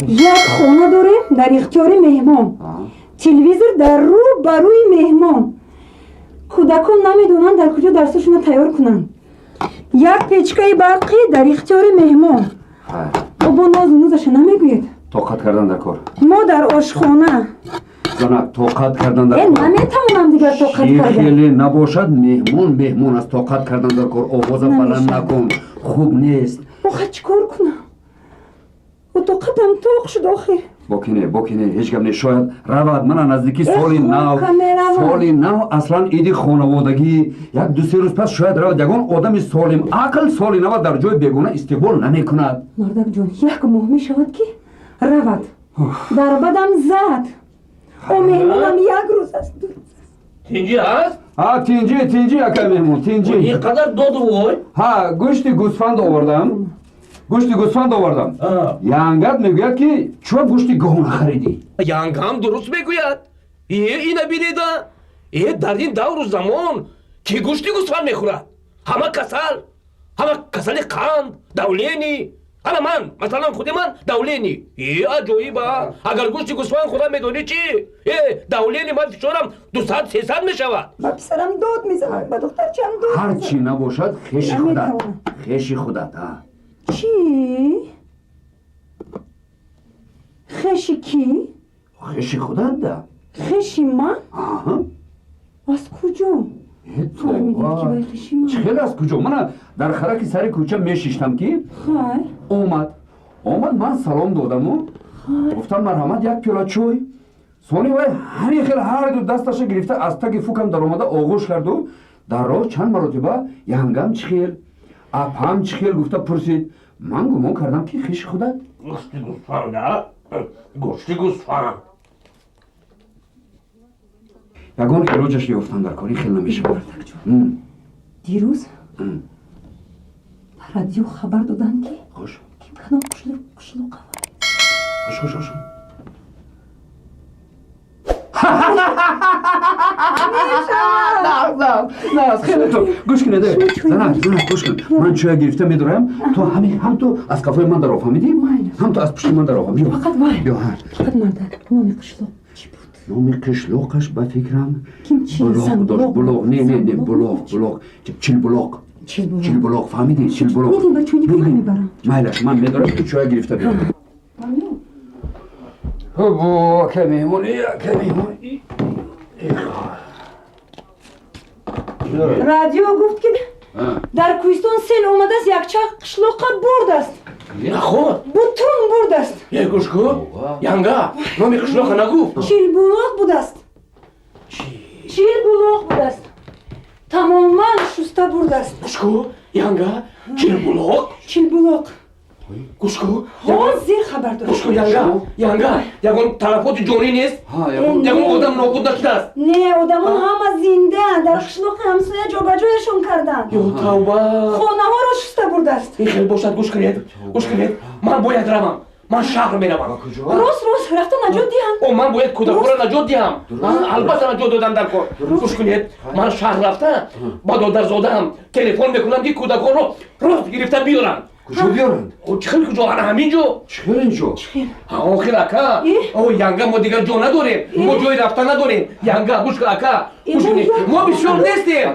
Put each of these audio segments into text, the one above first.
Як хона дорем дар ихтиёри меҳмон, телевизор дар рӯ ба рӯи меҳмон. Кӯдакон намедонанд, дар куҷо дарсошонро тайёр кунанд. Як печкаи барқӣ дар ихтиёри меҳмон. Бо нозу нузаша намегӯед. Тоқат кардан дар кор. Мо дар ошхона. Занак, тоқат кардан дар Э, наметавонам дигар тоқат кардан. Хеле набошад, меҳмон меҳмон аст, тоқат кардан дар кор. Овоза баланд накун, хуб нест. Оха, чӣ кор кунам? Тоқатам тоқ шуд охир. Бокине, бокине, ҳеҷ гап не, шояд равад. Мана наздики соли нав, соли нав аслан иди хонаводагӣ, як ду се рӯз пас шояд равад. Ягон одами солим ақл соли нава дар ҷои бегона истиқбол намекунад. Мардакҷон, як моҳ мешавад, ки равад, дар бадам зад. О, меҳмонам як рӯз аст, 2 рӯз аст. Тинҷӣ ҳаст? Ҳа, тинҷӣ, тинҷӣ, ака меҳмон, тинҷӣ. Ин қадар доду вой? Ҳа, гӯшти гӯсфанд овардам, гӯшти гӯсфанд овардам. Янгат мегӯяд, ки чӯ гӯшти гоҳ нахаридӣ. Янгам дуруст мегӯяд. Е, ина бинида, е, дар ин давру замон ки гӯшти гӯсфанд мехӯрад? Ҳама касал, ҳама касали қанд, давление. Ана ман, масалан, худи ман давление. Е, аҷоиба, агар гӯшти гӯсфанд хӯрам, медонӣ чӣ? Е, давление ман, фишорам 200-300 мешавад. Ба писарам дод мезанад, ба духтарчаам дод. Ҳар чӣ набошад, хеши худат, хеши худат. Чӣ? Хеши кӣ? Хеши худат да. Хеши ман? Аз куҷо? Чӣ хел аз куҷо? Мана дар хараки сари кӯча мешиштам, ки омад, омад, ман салом додаму гуфтам: «Марҳамат, як пиёла чой». Сони вай ҳамин хел ҳарду дасташа гирифта, аз таги фукам даромада, оғӯш карду дар роҳ чанд маротиба «Янгам чӣ хел, апам чӣ хел?» гуфта пурсид. Ман гумон кардам, ки хеши худат. Гӯшти гӯсфанд, гӯшти гӯсфанд. Ягон илоҷаш ёфтан дар кори, хел намешавад. Дирӯз ба радио хабар доданд, ки Хуш. ким кадом қишлоқ. Хуш, хуш, хуш. Хеле ту гӯш кунед, занак, занак, гӯш кун. Ман чоя гирифта медорам, ту ҳами ҳам ту аз кафои ман даро, фаҳмидӣ? Ҳам ту аз пушти ман даро, биё. Фақат вай. Биё. Фақат, мардак, номи қишлоқ чӣ буд? Номи қишлоқаш, ба фикрам, Ким чи? Булоқ дошт, булоқ. Не, не, не, булоқ, булоқ, Чилбулоқ. Чилбулоқ, фаҳмидӣ? Чилбулоқ. Мебарам. Майлаш, ман медорам, ту чоя гирифта биё. Бо ака меҳмон, ака меҳмон. Радио гуфт, ки дар кӯҳистон сел омадааст, якчанд қишлоқа бурдааст. Наход. Бутун бурдааст. Е, гӯш ку, янга, номи қишлоқа нагуфт? Чилбулоқ будааст, Чилбулоқ будааст, тамоман шуста бурдааст. Гӯш ку, янга, Чилбулоқ? Чилбулоқ. Гӯш ку. Ҳозир хабар дорам. Гӯш ку, янга, янга, ягон талафоти ҷонӣ нест? Ягон одам нобуд нашудааст? Не, одамон ҳама зинда, дар қишлоқи ҳамсоя ҷобаҷояшон карданд. Ё тавба! Хонаҳоро шуста бурдааст. Ин хел бошад, гӯш кунед, гӯш кунед, ман бояд равам, ман шаҳр меравам. Рост, рост, рафта наҷот диҳам. О, ман бояд кӯдакҳоро наҷот диҳам, ман албатта наҷот додам дар кор. Гӯш кунед, ман шаҳр рафта, ба додарзодаам телефон мекунам, ки кӯдаконро рост гирифта биёранд. Куҷо биёранд? Чӣ хел куҷо? Ана ҳамин ҷо. Чӣ хел ин ҷо? Охир, ака, о, янга, мо дигар ҷо надорем, мо ҷои рафта надорем. Янга, гӯш кун, ака, гӯш кунед, мо бисёр нестем.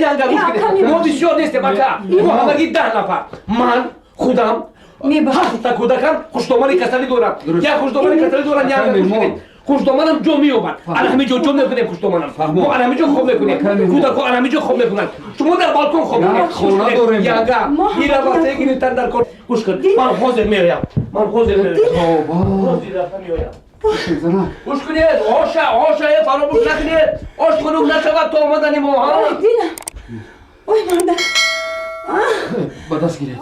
Янга, гӯш кунед, мо бисёр нестем, ака, мо ҳамагӣ 10 нафар. Ман худам, ҳафта кӯдакам, хуштомани касалӣ дорам, як хуштомани касалӣ дорам. Янга, гӯш кунед, хуштоманам ҷо меёбад, ана ҳамин ҷо ҷо мекунем хуштоманам, мо ана ҳамин ҷо хоб мекунем, кӯдако ана ҳамин ҷо хоб мекунанд, шумо дар балкон хоб кунед. Хона дорем. Янга, ира вақте гирифтан дар кор. Гӯш кун, ман ҳозир меоям, ман ҳозир меоям, ҳозир рафта меоям. Гӯш кунед, оша, оша е фаромӯш накунед, ош хунук нашавад то омадани мо. Дилам, ой, мардак. Ба даст гиред.